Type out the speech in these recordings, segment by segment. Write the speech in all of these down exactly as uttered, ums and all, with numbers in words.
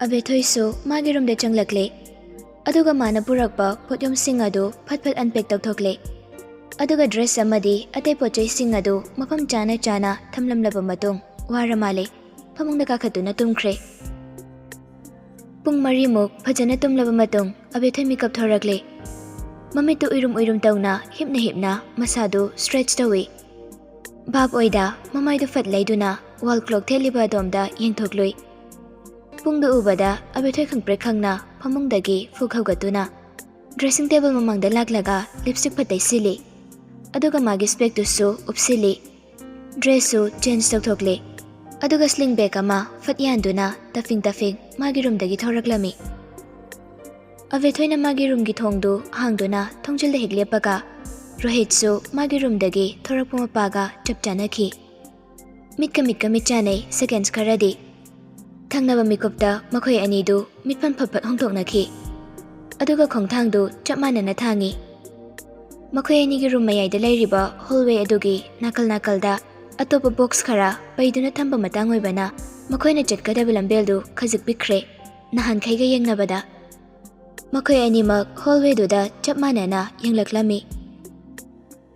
ꯑꯕꯦꯊꯣꯏꯁꯨ ꯃꯥꯒꯤ ꯔꯨꯝꯗ ꯆꯪꯂꯛꯂꯦ꯫ ꯑꯗꯨꯒ ꯃꯥꯅ ꯄꯨꯔꯛꯄ ꯄꯣꯠꯌꯣꯝꯁꯤꯡ ꯑꯗꯨ ꯐꯠ ꯐꯠ ꯑꯟꯄꯦꯛ ꯇꯧꯊꯣꯛꯂꯦ꯫ ꯑꯗꯨꯒ ꯗ꯭ꯔꯦꯁ ꯑꯃꯗꯤ ꯑꯇꯩ ꯄꯣꯠ ꯆꯩꯁꯤꯡ ꯑꯗꯨ ꯃꯐꯝ ꯆꯥꯅ ꯆꯥꯅ ꯊꯝꯂꯝꯂꯕ ꯃꯇꯨꯡ ꯋꯥꯔ ꯃꯥꯜꯂꯦ, ꯐꯃꯨꯡꯗ ꯀꯥꯈꯠꯇꯨꯅ ꯇꯨꯝꯈ꯭ꯔꯦ꯫ ꯄꯨꯡ ꯃꯔꯤꯃꯨꯛ ꯐꯖꯅ ꯇꯨꯝꯂꯕ ꯃꯇꯨꯡ ꯑꯕꯦꯊꯣꯏ ꯃꯤꯀꯞ ꯊꯣꯔꯛꯂꯦ꯫ ꯃꯃꯤꯠꯇꯨ ꯎꯏꯔꯨꯝ ꯎꯏꯔꯨꯝ ꯇꯧꯅ ꯍꯤꯞꯅ ꯍꯤꯞꯅ ꯃꯁꯥꯗꯨ ꯁ꯭ꯇ꯭ꯔꯦꯠꯆ ꯇꯧꯏ꯫ ꯚꯥꯞ ꯑꯣꯏꯗ ꯃꯃꯥꯏꯗꯨ ꯐꯠ ꯂꯩꯗꯨꯅ ꯋꯥꯜ ꯀ꯭ꯂꯣꯛ ꯊꯦꯠꯂꯤꯕ ꯑꯗꯣꯝꯗ ꯌꯦꯡꯊꯣꯛꯂꯨꯏ꯫ ꯄꯨꯡꯗꯨ ꯎꯕꯗ ꯑꯕꯦꯊꯣꯏ ꯈꯪꯄ꯭ꯔꯦꯛ ꯈꯪꯅ ꯐꯃꯨꯡꯗꯒꯤ ꯐꯨꯛ ꯍꯧꯒꯠꯇꯨꯅ ꯗ꯭ꯔꯦꯁꯤꯡ ꯇꯦꯕꯜ ꯃꯃꯥꯡꯗ ꯂꯥꯛꯂꯒ ꯂꯤꯞꯁꯇꯤꯛ ꯐꯠ ꯇꯩꯁꯤꯜꯂꯤ꯫ ꯑꯗꯨꯒ ꯃꯥꯒꯤ ꯁ꯭ꯄꯦꯛꯇꯨꯁꯨ ꯎꯞꯁꯤꯜꯂꯤ꯫ ꯗ꯭ꯔꯦꯁꯁꯨ ꯆꯦꯟꯖ ꯇꯧꯊꯣꯛꯂꯦ꯫ ꯑꯗꯨꯒ ꯁ꯭ꯂꯤꯡ ꯕꯦꯒ ꯑꯃ ꯐꯠ ꯌꯥꯟꯗꯨꯅ ꯇꯐꯤꯡ ꯇꯐꯤꯡ ꯃꯥꯒꯤ ꯔꯨꯝꯗꯒꯤ ꯊꯣꯔꯛꯂꯝꯃꯤ꯫ ꯑꯕꯦꯊꯣꯏꯅ ꯃꯥꯒꯤ ꯔꯨꯝꯒꯤ ꯊꯣꯡꯗꯨ ꯍꯥꯡꯗꯨꯅ ꯊꯣꯡꯖꯤꯜꯗ ꯍꯦꯛ ꯂꯦꯞꯄꯒ ꯔꯣꯍꯤꯠꯁꯨ ꯃꯥꯒꯤ ꯔꯨꯝꯗꯒꯤ ꯊꯣꯔꯛꯄ ꯃꯄꯥꯒ ꯆꯞ ꯆꯥꯅꯈꯤ꯫ ꯃꯤꯠꯀ ꯃꯤꯠꯀ ꯃꯤꯠ ꯆꯥꯟꯅꯩ ꯁꯦꯀꯦꯟꯁ ꯈꯔꯗꯤ꯫ ꯊꯪꯅꯕ ꯃꯤꯀꯨꯞꯇ ꯃꯈꯣꯏ ꯑꯅꯤꯗꯨ ꯃꯤꯠꯐꯝ ꯐꯠ ꯐꯠ ꯍꯣꯡꯗꯣꯛꯅꯈꯤ꯫ ꯑꯗꯨꯒ ꯈꯣꯡꯊꯥꯡꯗꯨ ꯆꯞ ꯃꯥꯟꯅꯅ ꯊꯥꯡꯉꯤ꯫ ꯃꯈꯣꯏ ꯑꯅꯤꯒꯤ ꯔꯨꯝ ꯃꯌꯥꯏꯗ ꯂꯩꯔꯤꯕ ꯍꯣꯜꯋꯦ ꯑꯗꯨꯒꯤ ꯅꯥꯀꯜ ꯅꯥꯀꯜꯗ ꯑꯇꯣꯞꯄ ꯕꯣꯛꯁ ꯈꯔ ꯄꯩꯗꯨꯅ ꯊꯝꯕ ꯃꯇꯥꯡ ꯑꯣꯏꯕꯅ ꯃꯈꯣꯏꯅ ꯆꯠꯀꯗꯕ ꯂꯝꯕꯦꯜꯗꯨ ꯈꯖꯤꯛ ꯄꯤꯛꯈ꯭ꯔꯦ, ꯅꯍꯥꯟꯈꯩꯒ ꯌꯦꯡꯅꯕꯗ꯫ ꯃꯈꯣꯏ ꯑꯅꯤꯃꯛ ꯍꯣꯜꯋꯦꯗꯨꯗ ꯆꯞ ꯃꯥꯟꯅꯅ ꯌꯦꯡꯂꯛꯂꯝꯃꯤ꯫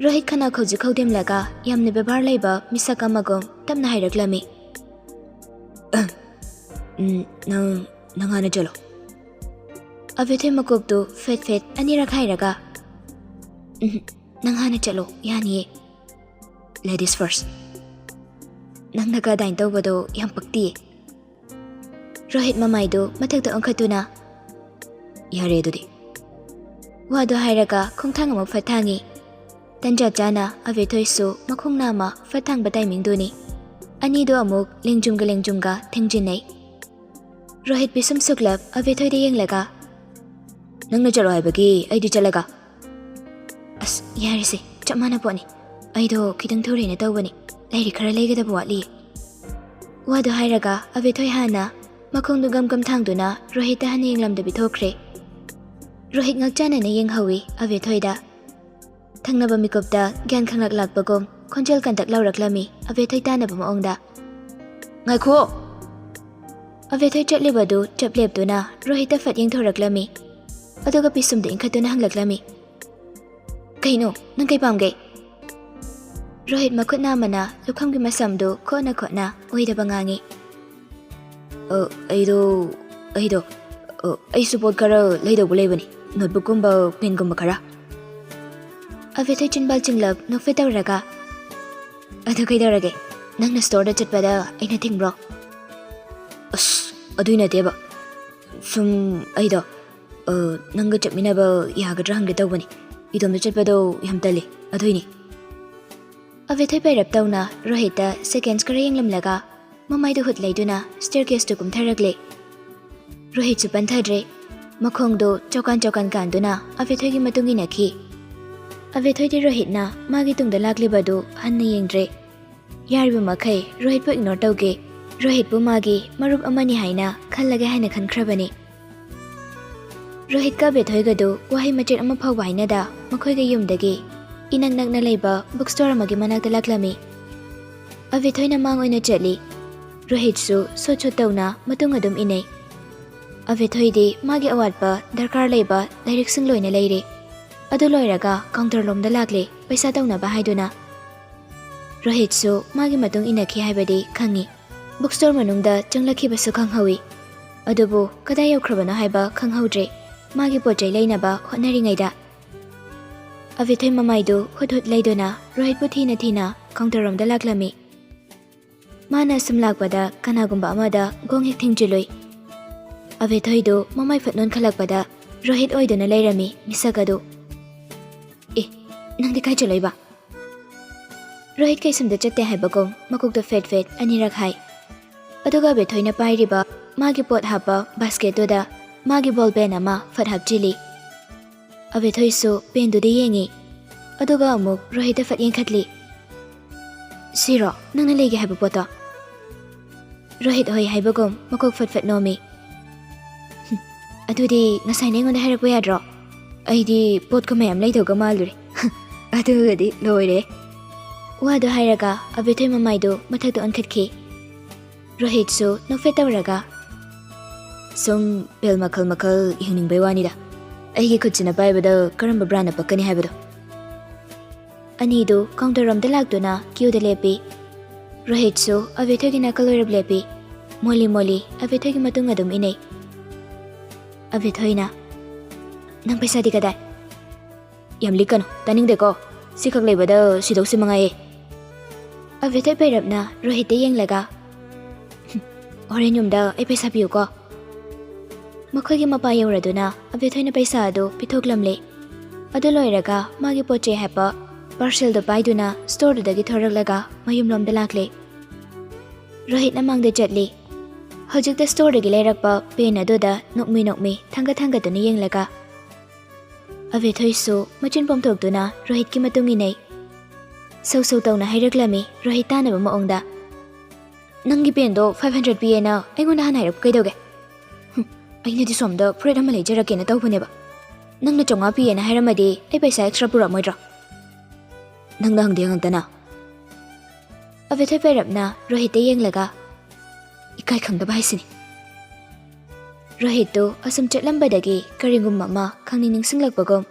ꯔꯣꯍꯤꯠ ꯈꯅꯥꯎ ꯈꯧꯖꯤꯛ ꯈꯧꯗꯦꯝꯂꯒ ꯌꯥꯝꯅ ꯕꯦꯕꯥꯔ ꯂꯩꯕ ꯃꯤꯁꯛ ꯑꯃꯒꯨꯝ ꯇꯞꯅ ꯍꯥꯏꯔꯛꯂꯝꯃꯤ꯫ "ꯎꯝ, ꯅꯪ, ꯅꯪ ꯍꯥꯟꯅ ꯆꯠꯂꯣ꯫" ꯑꯕꯦꯊꯣꯏ ꯃꯀꯣꯛꯇꯨ ꯐꯦꯠ ꯐꯦꯠ ꯑꯅꯤꯔꯛ ꯍꯥꯏꯔꯒ, "ꯎꯝ, ꯅꯪ ꯍꯥꯟꯅ ꯆꯠꯂꯣ, ꯌꯥꯅꯤꯌꯦ꯫ Ladies first꯫ ꯅꯪꯅꯒ ꯑꯗꯥꯏꯅ ꯇꯧꯕꯗꯣ ꯌꯥꯝ ꯄꯛꯇꯤꯌꯦ꯫" ꯔꯣꯍꯤꯠ ꯃꯃꯥꯏꯗꯨ ꯃꯊꯛꯇ ꯑꯣꯟꯈꯠꯇꯨꯅ, "ꯌꯥꯔꯦ ꯑꯗꯨꯗꯤ꯫" ꯋꯥꯗꯨ ꯍꯥꯏꯔꯒ ꯈꯣꯡꯊꯥꯡ ꯑꯃ ꯐꯠ ꯊꯥꯡꯉꯤ꯫ ꯇꯟꯖꯥ ꯆꯥꯅ ꯑꯕꯦꯊꯣꯏꯁꯨ ꯃꯈꯣꯡ ꯅꯥꯝꯃ ꯐꯠ ꯊꯥꯡꯕ ꯇꯥꯏꯃꯤꯡꯗꯨꯅꯤ꯫ ꯑꯅꯤꯗꯨ ꯑꯃꯨꯛ ꯂꯦꯡꯖꯨꯝꯒ ꯂꯦꯡꯖꯨꯝꯒ ꯊꯦꯡꯖꯤꯟꯅꯩ꯫ ꯔꯣꯍꯤꯠ ꯄꯤꯁꯨꯝ ꯁꯨꯛꯂꯞ ꯑꯕꯦꯊꯣꯏꯗ ꯌꯦꯡꯂꯒ, "ꯅꯪꯅ ꯆꯠꯂꯣ ꯍꯥꯏꯕꯒꯤ ꯑꯩꯗꯤ ꯆꯠꯂꯒ?" "ꯑꯁ, ꯌꯥꯔꯦꯁꯦ, ꯆꯞ ꯃꯥꯟꯅ ꯄꯣꯠꯅꯤ꯫ ꯑꯩꯗꯣ ꯈꯤꯇꯪ ꯊꯨꯔꯦꯅ ꯇꯧꯕꯅꯤ꯫ ꯂꯥꯏꯔꯤꯛ ꯈꯔ ꯂꯩꯒꯗꯕ ꯋꯥꯠꯂꯤ꯫" ꯋꯥꯗꯨ ꯍꯥꯏꯔꯒ ꯑꯕꯦꯊꯣꯏ ꯍꯥꯟꯅ ꯃꯈꯣꯡꯗꯨ ꯒꯝ ꯒꯝ ꯊꯥꯡꯗꯨꯅ ꯔꯣꯍꯤꯠꯇ ꯍꯟꯅ ꯌꯦꯡꯂꯝꯗꯕꯤ ꯊꯣꯛꯈ꯭ꯔꯦ꯫ ꯔꯣꯍꯤꯠ ꯉꯛꯆꯥꯟꯅꯅ ꯌꯦꯡꯍꯧꯏ ꯑꯕꯦꯊꯣꯏꯗ꯫ ꯊꯪꯅꯕ ꯃꯤꯀꯨꯞꯇ ꯒ꯭ꯌꯥꯟ ꯈꯪꯂꯛ ꯂꯥꯛꯄꯒꯨꯝ ꯈꯣꯟꯖꯦꯜ ꯀꯟꯇꯛ ꯂꯥꯎꯔꯛꯂꯝꯃꯤ ꯑꯕꯦꯊꯣꯏ ꯇꯥꯅꯕ ꯃꯑꯣꯡꯗ꯫ "ꯉꯥꯏꯈꯣ!" ꯑꯕꯦꯊꯣꯏ ꯆꯠꯂꯤꯕꯗꯨ ꯆꯞ ꯂꯦꯞꯇꯨꯅ ꯔꯣꯍꯤꯠꯇ ꯐꯠ ꯌꯦꯡꯊꯣꯔꯛꯂꯝꯃꯤ꯫ ꯑꯗꯨꯒ ꯄꯤꯁꯨꯝꯗ ꯏꯟꯈꯠꯇꯨꯅ ꯍꯪꯂꯛꯂꯝꯃꯤ, "ꯀꯩꯅꯣ, ꯅꯪ ꯀꯩ ꯄꯥꯝꯒꯦ?" ꯔꯣꯍꯤꯠ ꯃꯈꯨꯠ ꯅꯥꯝꯃꯅ ꯂꯨꯈꯝꯒꯤ ꯃꯁꯝꯗꯨ ꯈꯣꯠꯅ ꯈꯣꯠꯅ ꯑꯣꯏꯗꯕ ꯉꯥꯡꯉꯤ꯫ "ꯑ, ꯑꯩꯗꯣ, ꯑꯩꯗꯣ, ꯑ, ꯑꯩꯁꯨ ꯄꯣꯠ ꯈꯔ ꯂꯩꯗꯧꯕ ꯂꯩꯕꯅꯤ, ꯅꯣꯠꯕꯨꯛꯀꯨꯝꯕ, ꯄꯦꯟꯒꯨꯝꯕ ꯈꯔ꯫" ꯑꯕꯦꯊꯣꯏ ꯆꯤꯟꯕꯥꯜ ꯆꯤꯡꯂꯞ ꯅꯣꯛꯐꯦꯠ ꯇꯧꯔꯒ, "ꯑꯗꯨ ꯀꯩꯗꯧꯔꯒꯦ? ꯅꯪꯅ ꯁ꯭ꯇꯣꯔꯗ ꯆꯠꯄꯗ ꯑꯩꯅ ꯊꯤꯡꯕ꯭ꯔꯣ?" "ꯑꯁ, ꯑꯗꯨꯏ ꯅꯠꯇꯦꯕ꯫ ꯁꯨꯝ ꯑꯩꯗꯣ, ꯑ, ꯅꯪꯒ ꯆꯠꯃꯤꯟꯅꯕ ꯌꯥꯒꯗ꯭ꯔꯥ ꯍꯪꯒꯦ ꯇꯧꯕꯅꯤ꯫ ꯏꯇꯣꯝꯇ ꯆꯠꯄꯗꯣ ꯌꯥꯝ ꯇꯜꯂꯤ, ꯑꯗꯨꯏꯅꯤ꯫" ꯑꯕꯦꯊꯣꯏ ꯄꯩꯔꯞ ꯇꯧꯅ ꯔꯣꯍꯤꯠꯇ ꯁꯦꯀꯦꯟꯁ ꯈꯔ ꯌꯦꯡꯂꯝꯂꯒ ꯃꯃꯥꯏꯗꯨ ꯍꯨꯠ ꯂꯩꯗꯨꯅ ꯁ꯭ꯇꯦꯔꯀꯦꯁꯇꯨ ꯀꯨꯝꯊꯔꯛꯂꯦ꯫ ꯔꯣꯍꯤꯠꯁꯨ ꯄꯟꯊꯗ꯭ꯔꯦ꯫ ꯃꯈꯣꯡꯗꯨ ꯆꯣꯀꯥꯟ ꯆꯣꯀꯥꯟ ꯀꯥꯟꯗꯨꯅ ꯑꯕꯦꯊꯣꯏꯒꯤ ꯃꯇꯨꯡ ꯏꯟꯅꯈꯤ꯫ ꯑꯕꯦꯊꯣꯏꯗꯤ ꯔꯣꯍꯤꯠꯅ ꯃꯥꯒꯤ ꯇꯨꯡꯗ ꯂꯥꯛꯂꯤꯕꯗꯨ ꯍꯟꯅ ꯌꯦꯡꯗ꯭ꯔꯦ꯫ ꯌꯥꯔꯤꯕ ꯃꯈꯩ ꯔꯣꯍꯤꯠꯄꯨ ꯏꯒꯅꯣꯔ ꯇꯧꯒꯦ꯫ ꯔꯣꯍꯤꯠꯄꯨ ꯃꯥꯒꯤ ꯃꯔꯨꯞ ꯑꯃꯅꯤ ꯍꯥꯏꯅ ꯈꯜꯂꯒꯦ ꯍꯥꯏꯅ ꯈꯟꯈ꯭ꯔꯕꯅꯤ꯫ ꯔꯣꯍꯤꯠꯀ ꯕꯦꯊꯣꯏꯒꯗꯨ ꯋꯥꯍꯩ ꯃꯆꯦꯠ ꯑꯃ ꯐꯥꯎꯕ ꯍꯥꯏꯅꯗ ꯃꯈꯣꯏꯒꯤ ꯌꯨꯝꯗꯒꯤ ꯏꯅꯛ ꯅꯛꯅ ꯂꯩꯕ ꯕꯨꯛ ꯁ꯭ꯇꯣꯔ ꯑꯃꯒꯤ ꯃꯅꯥꯛꯇ ꯂꯥꯛꯂꯝꯃꯤ꯫ ꯑꯕꯦꯊꯣꯏꯅ ꯃꯥꯡ ꯑꯣꯏꯅ ꯆꯠꯂꯤ꯫ ꯔꯣꯍꯤꯠꯁꯨ ꯁꯨꯠ ꯁꯨꯠ ꯇꯧꯅ ꯃꯇꯨꯡ ꯑꯗꯨꯝ ꯏꯟꯅꯩ꯫ ꯑꯕꯦꯊꯣꯏꯗꯤ ꯃꯥꯒꯤ ꯑꯋꯥꯠꯄ ꯗꯔꯀꯥꯔ ꯂꯩꯕ ꯂꯥꯏꯔꯤꯛꯁꯤꯡ ꯂꯣꯏꯅ ꯂꯩꯔꯦ꯫ ꯑꯗꯨ ꯂꯣꯏꯔꯒ ꯀꯥꯎꯟꯇꯔ ꯂꯣꯝꯗ ꯂꯥꯛꯂꯦ, ꯄꯩꯁꯥ ꯇꯧꯅꯕ ꯍꯥꯏꯗꯨꯅ꯫ ꯔꯣꯍꯤꯠꯁꯨ ꯃꯥꯒꯤ ꯃꯇꯨꯡ ꯏꯟꯅꯈꯤ ꯍꯥꯏꯕꯗꯤ ꯈꯪꯉꯤ꯫ ꯕꯨꯛ ꯁ꯭ꯇꯣꯔ ꯃꯅꯨꯡꯗ ꯆꯪꯂꯛꯈꯤꯕꯁꯨ ꯈꯪꯍꯧꯏ꯫ ꯑꯗꯨꯕꯨ ꯀꯗꯥꯏ ꯌꯧꯈ꯭ꯔꯕꯅꯣ ꯍꯥꯏꯕ ꯈꯪꯍꯧꯗ꯭ꯔꯦ, ꯃꯥꯒꯤ ꯄꯣꯠ ꯆꯩ ꯂꯩꯅꯕ ꯍꯣꯠꯅꯔꯤꯉꯩꯗ꯫ ꯑꯕꯦꯊꯣꯏ ꯃꯃꯥꯏꯗꯨ ꯍꯨꯠ ꯍꯨꯠ ꯂꯩꯗꯨꯅ ꯔꯣꯍꯤꯠꯄꯨ ꯊꯤꯅ ꯊꯤꯅ ꯀꯥꯎꯟꯇꯔ ꯔꯣꯝꯗ ꯂꯥꯛꯂꯝꯃꯤ꯫ ꯃꯥꯅ ꯑꯁꯨꯝ ꯂꯥꯛꯄꯗ ꯀꯅꯥꯒꯨꯝꯕ ꯑꯃꯗ ꯒꯣꯡ ꯍꯦꯛ ꯊꯤꯡꯖꯤꯜꯂꯨꯏ꯫ ꯑꯕꯦꯊꯣꯏꯗꯨ ꯃꯃꯥꯏ ꯐꯠ ꯅꯣꯟꯈꯠꯂꯛꯄꯗ ꯔꯣꯍꯤꯠ ꯑꯣꯏꯗꯨꯅ ꯂꯩꯔꯝꯃꯤ ꯃꯤꯁꯛ ꯑꯗꯨ꯫ "ꯑꯦ, ꯅꯪꯗꯤ ꯀꯥꯏ ꯆꯠꯂꯣꯏꯕ?" ꯔꯣꯍꯤꯠ ꯀꯩꯁꯨꯝꯗ ꯆꯠꯇꯦ ꯍꯥꯏꯕꯒꯨꯝ ꯃꯀꯣꯛꯇ ꯐꯦꯠ ꯐꯦꯠ ꯑꯅꯤꯔꯛ ꯍꯥꯏ꯫ ꯑꯗꯨꯒ ꯑꯕꯦꯊꯣꯏꯅ ꯄꯥꯏꯔꯤꯕ ꯃꯥꯒꯤ ꯄꯣꯠ ꯍꯥꯞꯄ ꯕꯥꯁꯀꯦꯠꯇꯨꯗ ꯃꯥꯒꯤ ꯕꯣꯜ ꯄꯦꯟ ꯑꯃ ꯐꯠ ꯍꯥꯞꯆꯤꯜꯂꯤ꯫ ꯑꯕꯦꯊꯣꯏꯁꯨ ꯄꯦꯟꯗꯨꯗ ꯌꯦꯡꯉꯤ꯫ ꯑꯗꯨꯒ ꯑꯃꯨꯛ ꯔꯣꯍꯤꯠꯇ ꯐꯠ ꯌꯦꯡꯈꯠꯂꯤ꯫ "ꯁꯤꯔꯣ ꯅꯪꯅ ꯂꯩꯒꯦ ꯍꯥꯏꯕ ꯄꯣꯠꯇꯣ?" ꯔꯣꯍꯤꯠ ꯍꯣꯏ ꯍꯥꯏꯕꯒꯨꯝ ꯃꯀꯣꯛ ꯐꯠ ꯐꯠ ꯅꯣꯝꯃꯤ꯫ "ꯍꯨꯝ, ꯑꯗꯨꯗꯤ ꯉꯁꯥꯏꯅ ꯑꯩꯉꯣꯟꯗ ꯍꯥꯏꯔꯛꯄ ꯌꯥꯗ꯭ꯔꯣ? ꯑꯩꯗꯤ ꯄꯣꯠꯀ ꯃꯌꯥꯝ ꯂꯩꯗꯧꯒ ꯃꯥꯜꯂꯨꯔꯦ꯫ ꯑꯗꯨꯒꯗꯤ ꯂꯣꯏꯔꯦ꯫" ꯋꯥꯗꯨ ꯍꯥꯏꯔꯒ ꯑꯕꯦꯊꯣꯏ ꯃꯃꯥꯏꯗꯨ ꯃꯊꯛꯇ ꯑꯣꯟꯈꯠꯈꯤ꯫ ꯔꯣꯍꯤꯠꯁꯨ ꯅꯣꯛꯐꯦꯠ ꯇꯧꯔꯒ, ꯁꯨꯝ ꯕꯦꯜ ꯃꯈꯜ ꯃꯈꯜ ꯌꯦꯡꯅꯤꯡꯕꯩ ꯋꯥꯅꯤꯗ꯫ ꯑꯩꯒꯤ ꯈꯨꯠꯁꯤꯅ ꯄꯥꯏꯕꯗ ꯀꯔꯝꯕ ꯕ꯭ꯔꯥꯟꯅ ꯄꯛꯀꯅꯤ ꯍꯥꯏꯕꯗꯣ꯫ ꯑꯅꯤꯗꯨ ꯀꯥꯎꯟꯇꯔ ꯔꯣꯝꯗ ꯂꯥꯛꯇꯨꯅ ꯀ꯭ꯌꯨꯗ ꯂꯦꯞꯄꯤ꯫ ꯔꯣꯍꯤꯠꯁꯨ ꯑꯕꯦꯊꯣꯏꯒꯤ ꯅꯥꯀꯜ ꯑꯣꯏꯔꯞ ꯂꯦꯞꯄꯤ꯫ ꯃꯣꯂꯤ ꯃꯣꯂꯤ ꯑꯕꯦꯊꯣꯏꯒꯤ ꯃꯇꯨꯡ ꯑꯗꯨꯝ ꯏꯟꯅꯩ꯫ ꯑꯕꯦꯊꯣꯏꯅ, "ꯅꯪ ꯄꯩꯁꯥꯗꯤ ꯀꯗꯥꯏ?" "ꯌꯥꯝ ꯂꯤꯛꯀꯅꯨ, ꯇꯥꯅꯤꯡꯗꯦꯀꯣ꯫ ꯁꯤꯈꯛ ꯂꯩꯕꯗ ꯁꯤꯗꯧꯁꯤ ꯃꯉꯥꯏꯌꯦ꯫" ꯑꯕꯦꯊꯣꯏ ꯄꯩꯔꯞꯅ ꯔꯣꯍꯤꯠꯇ ꯌꯦꯡꯂꯒ, "ꯍꯣꯔꯦꯟ ꯌꯨꯝꯗ ꯑꯩ ꯄꯩꯁꯥ ꯄꯤꯌꯨꯀꯣ꯫" ꯃꯈꯣꯏꯒꯤ ꯃꯄꯥ ꯌꯧꯔꯗꯨꯅ ꯑꯕꯦꯊꯣꯏꯅ ꯄꯩꯁꯥ ꯑꯗꯨ ꯄꯤꯊꯣꯛꯂꯝꯂꯦ꯫ ꯑꯗꯨ ꯂꯣꯏꯔꯒ ꯃꯥꯒꯤ ꯄꯣꯠ ꯆꯩ ꯍꯥꯞꯄ ꯄꯥꯔꯁꯦꯜꯗꯨ ꯄꯥꯏꯗꯨꯅ ꯁ꯭ꯇꯣꯔꯗꯨꯗꯒꯤ ꯊꯣꯔꯛꯂꯒ ꯃꯌꯨꯝꯂꯣꯝꯗ ꯂꯥꯛꯂꯦ꯫ ꯔꯣꯍꯤꯠꯅ ꯃꯥꯡꯗ ꯆꯠꯂꯤ꯫ ꯍꯧꯖꯤꯛꯇ ꯁ꯭ꯇꯣꯔꯗꯒꯤ ꯂꯩꯔꯛꯄ ꯄꯦꯟ ꯑꯗꯨꯗ ꯅꯣꯛꯃꯤ ꯅꯣꯛꯃꯤ ꯊꯥꯡꯒꯠ ꯊꯥꯡꯒꯠꯇꯨꯅ ꯌꯦꯡꯂꯒ, ꯑꯕꯦꯊꯣꯏꯁꯨ ꯃꯆꯤꯟ ꯄꯣꯝꯊꯣꯛꯇꯨꯅ ꯔꯣꯍꯤꯠꯀꯤ ꯃꯇꯨꯡ ꯏꯟꯅꯩ꯫ ꯁꯧ ꯁꯧ ꯇꯧꯅ ꯍꯥꯏꯔꯛꯂꯝꯃꯤ ꯔꯣꯍꯤꯠ ꯇꯥꯅꯕ ꯃꯑꯣꯡꯗ, "ꯅꯪꯒꯤ ꯄꯦꯟꯗꯣ five hundred ꯄꯤꯌꯦꯅ ꯑꯩꯉꯣꯟꯗ ꯍꯥꯟꯅ ꯍꯥꯏꯔꯛꯄ ꯀꯩꯗꯧꯒꯦ? ꯍꯨꯝ, ꯑꯩꯅꯗꯤ ꯁꯣꯝꯗ ꯐꯨꯔꯤꯠ ꯑꯃ ꯂꯩꯖꯔꯛꯀꯦꯅ ꯇꯧꯕꯅꯦꯕ꯫ ꯅꯪꯅ ꯆꯥꯝꯃꯉꯥ ꯄꯤꯌꯦꯅ ꯍꯥꯏꯔꯝꯃꯗꯤ ꯑꯩ ꯄꯩꯁꯥ ꯑꯦꯛꯁꯇ꯭ꯔꯥ ꯄꯨꯔꯛꯑꯝꯃꯣꯏꯗ꯭ꯔꯣ?" "ꯅꯪꯅ ꯍꯪꯗꯤ ꯍꯪꯉꯛꯇꯅ?" ꯑꯕꯦꯊꯣꯏ ꯄꯩꯔꯞꯅ ꯔꯣꯍꯤꯠꯇ ꯌꯦꯡꯂꯒ, "ꯏꯀꯥꯏ ꯈꯪꯗꯕ ꯍꯥꯏꯁꯤꯅꯤ꯫" ꯔꯣꯍꯤꯠꯇꯨ ꯑꯁꯨꯝ ꯆꯠꯂꯝꯕꯗꯒꯤ ꯀꯔꯤꯒꯨꯝꯕ ꯑꯃ ꯈꯪꯅꯤꯡ ꯅꯤꯡꯁꯤꯡꯂꯛꯄꯒꯨꯝ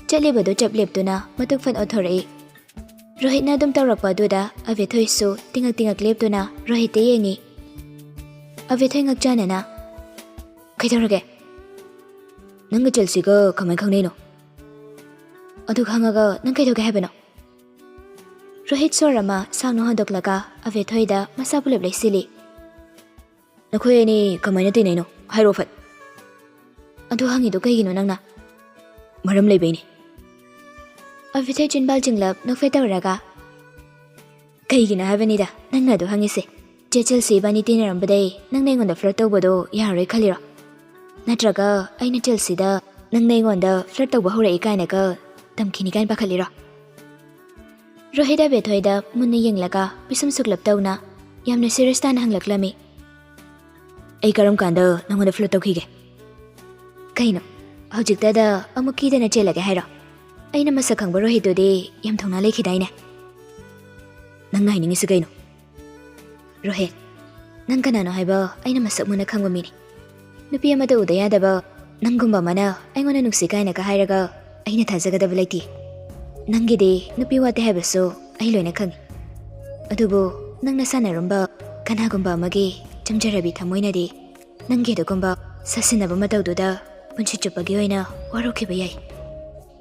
ꯆꯠꯂꯤꯕꯗꯨ ꯆꯞ ꯂꯦꯞꯇꯨꯅ ꯃꯇꯨ ꯐꯠ ꯑꯣꯟꯊꯣꯔꯛꯏ꯫ ꯔꯣꯍꯤꯠꯅ ꯑꯗꯨꯝ ꯇꯧꯔꯛꯄ ꯑꯗꯨꯗ ꯑꯕꯦꯊꯣꯏꯁꯨ ꯇꯤꯉꯛ ꯇꯤꯉꯛ ꯂꯦꯞꯇꯨꯅ ꯔꯣꯍꯤꯠꯇ ꯌꯦꯡꯉꯤ꯫ ꯑꯕꯦꯊꯣꯏ ꯉꯛꯆꯥꯟꯅꯅ, "ꯀꯩꯗꯧꯔꯒꯦ? ꯅꯪꯒ ꯆꯦꯜꯁꯤꯒ ꯀꯃꯥꯏ ꯈꯪꯅꯩꯅꯣ? ꯑꯗꯨ ꯈꯪꯉꯒ ꯅꯪ ꯀꯩꯗꯧꯒꯦ ꯍꯥꯏꯕꯅꯣ?" ꯔꯣꯍꯤꯠ ꯁꯣꯔ ꯑꯃ ꯁꯥꯡꯅ ꯍꯣꯟꯗꯣꯛꯂꯒ ꯑꯕꯦꯊꯣꯏꯗ ꯃꯁꯥ ꯄꯨꯂꯞ ꯂꯩꯁꯤꯜꯂꯤ꯫ "ꯅꯈꯣꯏ ꯑꯅꯤ ꯀꯃꯥꯏꯅ ꯇꯤꯟꯅꯩꯅꯣ? ꯍꯥꯏꯔꯛꯑꯣ ꯐꯠ꯫" "ꯑꯗꯨ ꯍꯪꯉꯤꯗꯣ ꯀꯩꯒꯤꯅꯣ ꯅꯪꯅ?" "ꯃꯔꯝ ꯂꯩꯕꯩꯅꯦ꯫" ꯑꯕꯤꯊꯣꯏ ꯆꯤꯟꯕꯥꯜ ꯆꯤꯡꯂꯞ ꯅꯣꯛꯐꯦꯠ ꯇꯧꯔꯒ, "ꯀꯩꯒꯤꯅꯣ ꯍꯥꯏꯕꯅꯤꯗ ꯅꯪꯅ ꯑꯗꯨ ꯍꯪꯉꯤꯁꯦ? ꯆꯦ ꯆꯦꯜꯁꯤ ꯏꯕꯥꯅꯤ ꯇꯤꯟꯅꯔꯝꯕꯗꯩ ꯅꯪꯅ ꯑꯩꯉꯣꯟꯗ ꯐ꯭ꯂꯔꯠ ꯇꯧꯕꯗꯣ ꯌꯥꯔꯔꯣꯏ ꯈꯜꯂꯤꯔꯣ? ꯅꯠꯇ꯭ꯔꯒ ꯑꯩꯅ ꯆꯦꯜꯁꯤꯗ ꯅꯪꯅ ꯑꯩꯉꯣꯟꯗ ꯐ꯭ꯂꯔꯠ ꯇꯧꯕ ꯍꯧꯔꯛꯏ ꯀꯥꯏꯅꯒ ꯇꯝꯈꯤꯅꯤ ꯀꯥꯏꯅ ꯄꯥꯈꯠꯂꯤꯔꯣ?" ꯔꯣꯍꯤꯠ ꯑꯕꯦꯊꯣꯏꯗ ꯃꯨꯟꯅ ꯌꯦꯡꯂꯒ ꯄꯤꯁꯨꯝ ꯁꯨꯛꯂꯞ ꯇꯧꯅ ꯌꯥꯝꯅ ꯁꯤꯔꯤꯌꯁ ꯇꯥꯅ ꯍꯪꯂꯛꯂꯝꯃꯤ꯫ "ꯑꯩ ꯀꯔꯝ ꯀꯥꯟꯗ ꯅꯪꯉꯣꯟꯗ ꯐ꯭ꯂꯔꯠ ꯇꯧꯈꯤꯒꯦ?" "ꯀꯩꯅꯣ, ꯍꯧꯖꯤꯛꯇꯗ ꯑꯃꯨꯛ ꯀꯤꯗꯅ ꯆꯦꯜꯂꯒꯦ ꯍꯥꯏꯔꯣ? ꯑꯩꯅ ꯃꯁꯛ ꯈꯪꯕ ꯔꯣꯍꯤꯠꯇꯨꯗꯤ ꯌꯥꯝ ꯊꯧꯅꯥ ꯂꯩꯈꯤꯗꯥꯏꯅꯦ?" "ꯅꯪꯅ ꯍꯥꯏꯅꯤꯡꯉꯤꯁꯤ ꯀꯩꯅꯣ?" "ꯔꯣꯍꯤꯠ, ꯅꯪ ꯀꯅꯥꯅꯣ ꯍꯥꯏꯕ ꯑꯩꯅ ꯃꯁꯛ ꯃꯨꯟꯅ ꯈꯪꯕ ꯃꯤꯅꯤ꯫ ꯅꯨꯄꯤ ꯑꯃꯗ ꯎꯗ ꯌꯥꯗꯕ ꯅꯪꯒꯨꯝꯕ ꯑꯃꯅ ꯑꯩꯉꯣꯟꯗ ꯅꯨꯡꯁꯤ ꯀꯥꯏꯅꯒ ꯍꯥꯏꯔꯒ ꯑꯩꯅ ꯊꯥꯖꯒꯗꯕ ꯂꯩꯇꯦ꯫ ꯅꯪꯒꯤꯗꯤ ꯅꯨꯄꯤ ꯋꯥꯠꯇꯦ ꯍꯥꯏꯕꯁꯨ ꯑꯩ ꯂꯣꯏꯅ ꯈꯪꯉꯤ꯫ ꯑꯗꯨꯕꯨ ꯅꯪꯅ ꯁꯥꯟꯅꯔꯝꯕ ꯀꯅꯥꯒꯨꯝꯕ ꯑꯃꯒꯤ ꯆꯝꯖꯔꯕꯤ ꯊꯃꯣꯏꯅꯗꯤ ꯅꯪꯒꯤ ꯑꯗꯨꯒꯨꯝꯕ ꯁꯥꯁꯤꯟꯅꯕ ꯃꯇꯧꯗꯨꯗ ꯄꯨꯟꯁꯤ ꯆꯨꯞꯄꯒꯤ ꯑꯣꯏꯅ ꯋꯥꯔꯧꯈꯤꯕ ꯌꯥꯏ꯫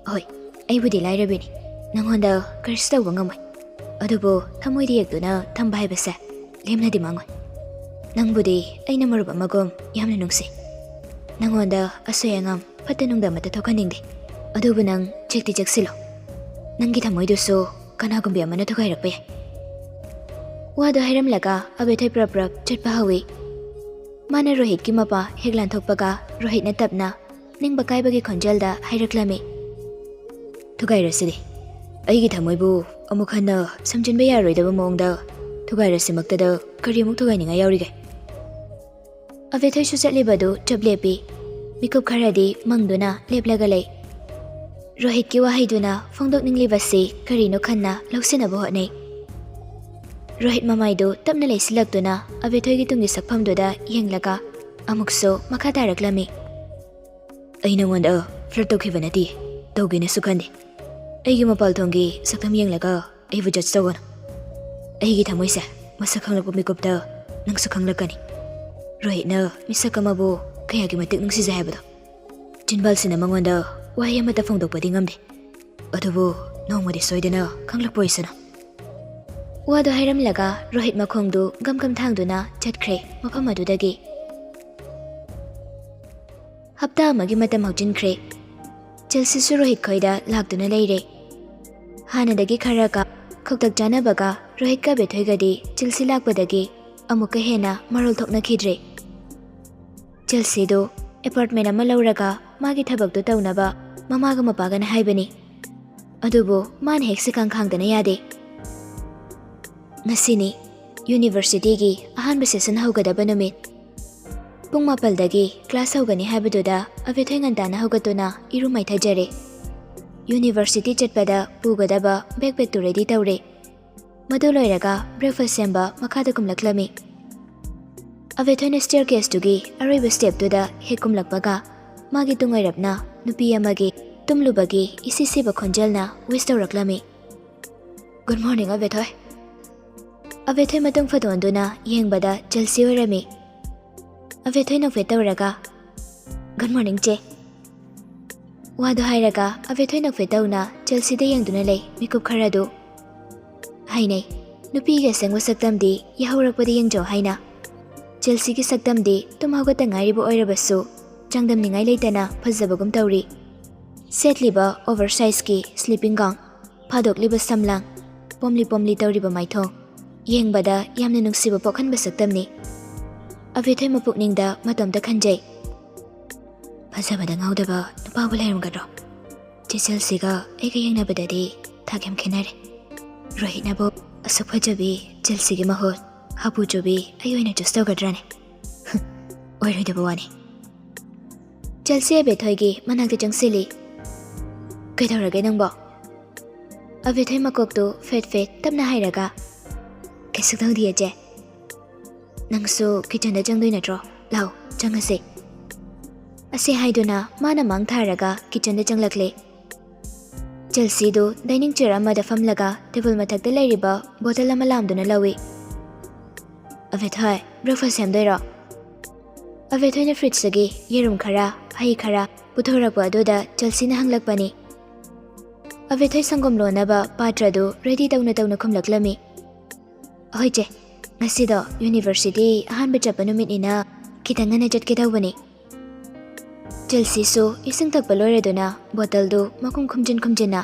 ꯍꯣꯏ, ꯑꯩꯕꯨꯗꯤ ꯂꯥꯏꯔꯕꯤꯅꯤ, ꯅꯪꯉꯣꯟꯗ ꯀꯔꯤꯁꯨ ꯇꯧꯕ ꯉꯝꯃꯣꯏ꯫ ꯑꯗꯨꯕꯨ ꯊꯃꯣꯏꯗ ꯌꯦꯛꯇꯨꯅ ꯊꯝꯕ ꯍꯥꯏꯕꯁꯦ ꯂꯦꯝꯅꯗꯤ ꯃꯥꯡꯉꯣꯏ꯫ ꯅꯪꯕꯨꯗꯤ ꯑꯩꯅ ꯃꯔꯨꯞ ꯑꯃꯒꯨꯝ ꯌꯥꯝꯅ ꯅꯨꯡꯁꯤ꯫ ꯅꯪꯉꯣꯟꯗ ꯑꯁꯣꯏ ꯑꯉꯥꯝ ꯐꯠꯇ ꯅꯨꯡꯗ ꯑꯃꯠꯇ ꯊꯣꯛꯍꯟꯅꯤꯡꯗꯦ꯫ ꯑꯗꯨꯕꯨ ꯅꯪ ꯆꯦꯛꯇꯤ ꯆꯦꯛꯁꯤꯜꯂꯣ꯫ ꯅꯪꯒꯤ ꯊꯃꯣꯏꯗꯨꯁꯨ ꯀꯅꯥꯒꯨꯝꯕꯤ ꯑꯃꯅ ꯊꯨꯒꯥꯏꯔꯛꯄ ꯌꯥꯏ꯫ ꯋꯥꯗꯣ ꯍꯥꯏꯔꯝꯂꯒ ꯑꯕꯦꯊꯣꯏ ꯄ꯭ꯔꯞ ꯄ꯭ꯔꯞ ꯆꯠꯄ ꯍꯧꯏ꯫ ꯃꯥꯅ ꯔꯣꯍꯤꯠꯀꯤ ꯃꯄꯥ ꯍꯦꯛ ꯂꯥꯟꯊꯣꯛꯄꯒ ꯔꯣꯍꯤꯠꯅ ꯇꯞꯅ ꯅꯤꯡꯕ ꯀꯥꯏꯕꯒꯤ ꯈꯣꯟꯖꯦꯜꯗ ꯍꯥꯏꯔꯛꯂꯝꯃꯤ, "ꯊꯨꯒꯥꯏꯔꯁꯤꯗꯤ꯫ ꯑꯩꯒꯤ ꯊꯃꯣꯏꯕꯨ ꯑꯃꯨꯛ ꯍꯟꯅ ꯁꯝꯖꯤꯟꯕ ꯌꯥꯔꯣꯏꯗꯕ ꯃꯑꯣꯡꯗ ꯊꯨꯒꯥꯏꯔꯁꯤꯃꯛꯇꯗ ꯀꯔꯤꯃꯨꯛ ꯊꯨꯒꯥꯏꯅꯤꯡꯉꯥꯏ ꯌꯥꯎꯔꯤꯒꯦ?" ꯑꯕꯦꯊꯣꯏꯁꯨ ꯆꯠꯂꯤꯕꯗꯨ ꯆꯞ ꯂꯦꯞꯄꯤ꯫ ꯃꯤꯀꯨꯞ ꯈꯔꯗꯤ ꯃꯪꯗꯨꯅ ꯂꯦꯞꯂꯒ ꯂꯩ꯫ ꯔꯣꯍꯤꯠꯀꯤ ꯋꯥꯍꯩꯗꯨꯅ ꯐꯣꯡꯗꯣꯛꯅꯤꯡꯂꯤꯕꯁꯤ ꯀꯔꯤꯅꯣ ꯈꯟꯅ ꯂꯧꯁꯤꯟꯅꯕ ꯍꯣꯠꯅꯩ꯫ ꯔꯣꯍꯤꯠ ꯃꯃꯥꯏꯗꯨ ꯇꯞꯅ ꯂꯩꯁꯤꯜꯂꯛꯇꯨꯅ ꯑꯕꯦꯊꯣꯏꯒꯤ ꯇꯨꯡꯒꯤ ꯁꯛꯐꯝꯗꯨꯗ ꯌꯦꯡꯂꯒ ꯑꯃꯨꯛꯁꯨ ꯃꯈꯥ ꯇꯥꯔꯛꯂꯝꯃꯤ꯫ "ꯑꯩ ꯅꯉꯣꯟꯗ ꯐ꯭ꯂꯔꯠ ꯇꯧꯈꯤꯕ ꯅꯠꯇꯦ, ꯇꯧꯒꯦꯅꯁꯨ ꯈꯟꯗꯦ꯫ ꯑꯩꯒꯤ ꯃꯄꯥꯜ ꯊꯣꯡꯒꯤ ꯁꯛꯇꯝ ꯌꯦꯡꯂꯒ ꯑꯩꯕꯨ ꯖꯠꯖ ꯇꯧꯒꯅꯨ꯫ ꯑꯩꯒꯤ ꯊꯃꯣꯏꯁꯦ ꯃꯁꯛ ꯈꯪꯂꯛꯄ ꯃꯤꯀꯨꯞꯇ ꯅꯪꯁꯨ ꯈꯪꯂꯛꯀꯅꯤ꯫ ꯔꯣꯍꯤꯠꯅ ꯃꯤꯁꯛ ꯑꯃꯕꯨ ꯀꯌꯥꯒꯤ ꯃꯇꯤꯛ ꯅꯨꯡꯁꯤꯖꯩ ꯍꯥꯏꯕꯗꯣ꯫ ꯆꯤꯟꯕꯥꯜꯁꯤꯅ ꯃꯉꯣꯟꯗ ꯋꯥꯍꯩ ꯑꯃꯠꯇ ꯐꯣꯡꯗꯣꯛꯄꯗꯤ ꯉꯝꯗꯦ, ꯑꯗꯨꯕꯨ ꯅꯣꯡꯃꯗꯤ ꯁꯣꯏꯗꯅ ꯈꯪꯂꯛꯄ ꯑꯣꯏꯁꯅꯨ꯫" ꯋꯥꯗꯣ ꯍꯥꯏꯔꯝꯂꯒ ꯔꯣꯍꯤꯠ ꯃꯈꯣꯡꯗꯨ ꯒꯝ ꯒꯝ ꯊꯥꯡꯗꯨꯅ ꯆꯠꯈ꯭ꯔꯦ ꯃꯐꯝ ꯑꯗꯨꯗꯒꯤ꯫ ꯍꯞꯇꯥ ꯑꯃꯒꯤ ꯃꯇꯝ ꯍꯧꯖꯤꯟꯈ꯭ꯔꯦ꯫ ꯆꯦꯜꯁꯤꯁꯨ ꯔꯣꯍꯤꯠ ꯈꯣꯏꯗ ꯂꯥꯛꯇꯨꯅ ꯂꯩꯔꯦ꯫ ꯍꯥꯟꯅꯗꯒꯤ ꯈꯔꯒ ꯈꯧꯇꯛ ꯆꯥꯅꯕꯒ ꯔꯣꯍꯤꯠꯀ ꯕꯦꯊꯣꯏꯒꯗꯤ ꯆꯦꯜꯁꯤ ꯂꯥꯛꯄꯗꯒꯤ ꯑꯃꯨꯛꯀ ꯍꯦꯟꯅ ꯃꯔꯣꯜ ꯊꯣꯛꯅꯈꯤꯗ꯭ꯔꯦ꯫ ꯆꯦꯜꯁꯤꯗꯨ ꯑꯦꯄꯥꯔꯠꯃꯦꯟ ꯑꯃ ꯂꯧꯔꯒ ꯃꯥꯒꯤ ꯊꯕꯛꯇꯨ ꯇꯧꯅꯕ ꯃꯃꯥꯒ ꯃꯄꯥꯒꯅ ꯍꯥꯏꯕꯅꯤ꯫ ꯑꯗꯨꯕꯨ ꯃꯥꯅ ꯍꯦꯛ ꯁꯤꯀꯥꯡ ꯈꯥꯡꯗꯅ ꯌꯥꯗꯦ꯫ ꯉꯁꯤꯅꯤ ꯌꯨꯅꯤꯚꯔꯁꯤꯇꯤꯒꯤ ꯑꯍꯥꯟꯕ ꯁꯦꯁꯟ ꯍꯧꯒꯗꯕ ꯅꯨꯃꯤꯠ꯫ ꯄꯨꯡ ꯃꯥꯄꯜꯗꯒꯤ ꯀ꯭ꯂꯥꯁ ꯍꯧꯒꯅꯤ ꯍꯥꯏꯕꯗꯨꯗ ꯑꯕꯦꯊꯣꯏ ꯉꯟꯇꯥꯅ ꯍꯧꯒꯠꯇꯨꯅ ꯏꯔꯨ ꯃꯥꯏꯊꯖꯔꯦ꯫ ꯌꯨꯅꯤꯚꯔꯁꯤꯇꯤ ꯆꯠꯄꯗ ꯄꯨꯒꯗꯕ ꯕꯦꯛꯄꯦꯛꯇꯨ ꯔꯦꯗꯤ ꯇꯧꯔꯦ꯫ ꯃꯗꯨ ꯂꯣꯏꯔꯒ ꯕ꯭ꯔꯦꯛꯐꯥꯁ ꯁꯦꯝꯕ ꯃꯈꯥꯗ ꯀꯨꯝꯂꯛꯂꯝꯃꯤ꯫ ꯑꯕꯦꯊꯣꯏꯅ ꯁ꯭ꯇꯦꯌꯔ ꯀꯦꯁꯇꯨꯒꯤ ꯑꯔꯣꯏꯕ ꯁ꯭ꯇꯦꯞꯇꯨꯗ ꯍꯦꯛ ꯀꯨꯝꯂꯛꯄꯒ, ꯃꯥꯒꯤ ꯇꯨꯡ ꯑꯣꯏꯔꯞꯅ ꯅꯨꯄꯤ ꯑꯃꯒꯤ ꯇꯨꯝꯂꯨꯕꯒꯤ ꯏꯁꯤ ꯁꯤꯕ ꯈꯣꯟꯖꯦꯜꯅ ꯋꯤꯁ ꯇꯧꯔꯛꯂꯝꯃꯤ꯫ "Good morning, ꯑꯕꯦꯊꯣꯏ꯫" ꯑꯕꯦꯊꯣꯏ ꯃꯇꯨꯡ ꯐꯠ ꯑꯣꯟꯗꯨꯅ ꯌꯦꯡꯕꯗ ꯆꯦꯜꯁꯤ ꯑꯣꯏꯔꯝꯃꯤ꯫ ꯑꯕꯦꯊꯣꯏ ꯅꯣꯛꯐꯦꯠ ꯇꯧꯔꯒ, "ꯒꯨꯗ ꯃꯣꯔꯅꯤꯡ, ꯆꯦ꯫" ꯋꯥꯗꯨ ꯍꯥꯏꯔꯒ ꯑꯕꯦꯊꯣꯏ ꯅꯣꯛꯐꯦꯠ ꯇꯧꯅ ꯆꯦꯜꯁꯤꯗ ꯌꯦꯡꯗꯨꯅ ꯂꯩ ꯃꯤꯀꯨꯞ ꯈꯔꯗꯨ꯫ ꯍꯥꯏꯅꯩ, ꯅꯨꯄꯤꯒꯤ ꯑꯁꯦꯡꯕ ꯁꯛꯇꯝꯗꯤ ꯌꯥꯍꯧꯔꯛꯄꯗ ꯌꯦꯡꯖꯧ ꯍꯥꯏꯅ꯫ ꯆꯦꯜꯁꯤꯒꯤ ꯁꯛꯇꯝꯗꯤ ꯇꯨꯝ ꯍꯧꯒꯠꯇ ꯉꯥꯏꯔꯤꯕ ꯑꯣꯏꯔꯕꯁꯨ ꯆꯥꯡꯗꯝꯅꯤꯡꯉꯥꯏ ꯂꯩꯇꯅ ꯐꯖꯕꯒꯨꯝ ꯇꯧꯔꯤ꯫ ꯁꯦꯠꯂꯤꯕ ꯑꯣꯚꯔ ꯁꯥꯏꯖꯀꯤ ꯁ꯭ꯂꯤꯄꯤꯡ ꯒꯥꯎꯟ, ꯐꯥꯗꯣꯛꯂꯤꯕ ꯁꯝꯂꯥꯡ, ꯄꯣꯝꯂꯤ ꯄꯣꯝꯂꯤ ꯇꯧꯔꯤꯕ ꯃꯥꯏꯊꯣꯡ, ꯌꯦꯡꯕꯗ ꯌꯥꯝꯅ ꯅꯨꯡꯁꯤꯕ ꯄꯣꯛꯍꯟꯕ ꯁꯛꯇꯝꯅꯤ꯫ ꯑꯕꯦꯊꯣꯏ ꯃꯄꯨꯛꯅꯤꯡꯗ ꯃꯇꯣꯝꯇ ꯈꯟꯖꯩ, "ꯐꯖꯕꯗ ꯉꯥꯎꯗꯕ ꯅꯨꯄꯥꯕꯨ ꯂꯩꯔꯝꯒꯗ꯭ꯔꯣ? ꯆꯦ ꯆꯦꯜꯁꯤꯒ ꯑꯩꯒ ꯌꯦꯡꯅꯕꯗꯗꯤ ꯊꯥꯛ ꯌꯥꯝ ꯈꯦꯠꯅꯔꯦ꯫ ꯔꯣꯍꯤꯠꯅꯕꯨ ꯑꯁꯨꯛ ꯐꯖꯕꯤ ꯆꯦꯜꯁꯤꯒꯤ ꯃꯍꯨꯠ ꯍꯥꯄꯨ ꯆꯨꯕꯤ ꯑꯩ ꯑꯣꯏꯅ ꯆꯨꯁ ꯇꯧꯒꯗ꯭ꯔꯥꯅꯦ? ꯑꯣꯏꯔꯣꯏꯗꯕ ꯋꯥꯅꯤ꯫" ꯆꯦꯜꯁꯤ ꯑꯕꯦꯊꯣꯏꯒꯤ ꯃꯅꯥꯛꯇ ꯆꯪꯁꯤꯜꯂꯤ꯫ "ꯀꯩꯗꯧꯔꯒꯦ ꯅꯪꯕꯣ?" ꯑꯕꯦꯊꯣꯏ ꯃꯀꯣꯛꯇꯨ ꯐꯦꯠ ꯐꯦꯠ ꯇꯞꯅ ꯍꯥꯏꯔꯒ, "ꯀꯩꯁꯨ ꯇꯧꯗꯤꯌꯦ, ꯆꯦ꯫" "ꯅꯪꯁꯨ ꯀꯤꯆꯟꯗ ꯆꯪꯗꯣꯏ ꯅꯠꯇ꯭ꯔꯣ? ꯂꯥꯎ, ꯆꯪꯉꯁꯤ꯫" ꯑꯁꯤ ꯍꯥꯏꯗꯨꯅ ꯃꯥꯅ ꯃꯥꯡ ꯊꯥꯔꯒ ꯀꯤꯆꯟꯗ ꯆꯪꯂꯛꯂꯦ꯫ ꯆꯦꯜꯁꯤꯗꯨ ꯗꯥꯏꯅꯤꯡ ꯆꯤꯌꯔ ꯑꯃꯗ ꯐꯝꯂꯒ ꯇꯦꯕꯜ ꯃꯊꯛꯇ ꯂꯩꯔꯤꯕ ꯕꯣꯇꯜ ꯑꯃ ꯂꯥꯝꯗꯨꯅ ꯂꯧꯏ꯫ "ꯑꯕꯦꯊꯣꯏ, ꯕ꯭ꯔꯦꯛꯐꯥꯁ ꯁꯦꯝꯗꯣꯏꯔꯣ?" ꯑꯕꯦꯊꯣꯏꯅ ꯐ꯭ꯔꯤꯖꯇꯒꯤ ꯌꯦꯔꯨꯝ ꯈꯔ, ꯍꯩ ꯈꯔ ꯄꯨꯊꯣꯔꯛꯄ ꯑꯗꯨꯗ ꯆꯦꯜꯁꯤꯅ ꯍꯪꯂꯛꯄꯅꯤ꯫ ꯑꯕꯦꯊꯣꯏ ꯁꯪꯒꯣꯝ ꯂꯣꯟꯅꯕ ꯄꯥꯇ꯭ꯔꯗꯨ ꯔꯦꯗꯤ ꯇꯧꯅ ꯇꯧꯅ ꯈꯨꯝꯂꯛꯂꯝꯃꯤ꯫ "ꯍꯣꯏ ꯆꯦ, ꯉꯁꯤꯗꯣ ꯌꯨꯅꯤꯚꯔꯁꯤꯇꯤ ꯑꯍꯥꯟꯕ ꯆꯠꯄ ꯅꯨꯃꯤꯠꯅꯤꯅ ꯈꯤꯇꯪ ꯉꯟꯅ ꯆꯠꯀꯦ ꯇꯧꯕꯅꯤ꯫" ꯆꯦꯜꯁꯤꯁꯨ ꯏꯁꯤꯡ ꯊꯛꯄ ꯂꯣꯏꯔꯗꯨꯅ ꯕꯣꯇꯜꯗꯨ ꯃꯈꯨꯝ ꯈꯨꯝꯖꯤꯟ ꯈꯨꯝꯖꯤꯟꯅ,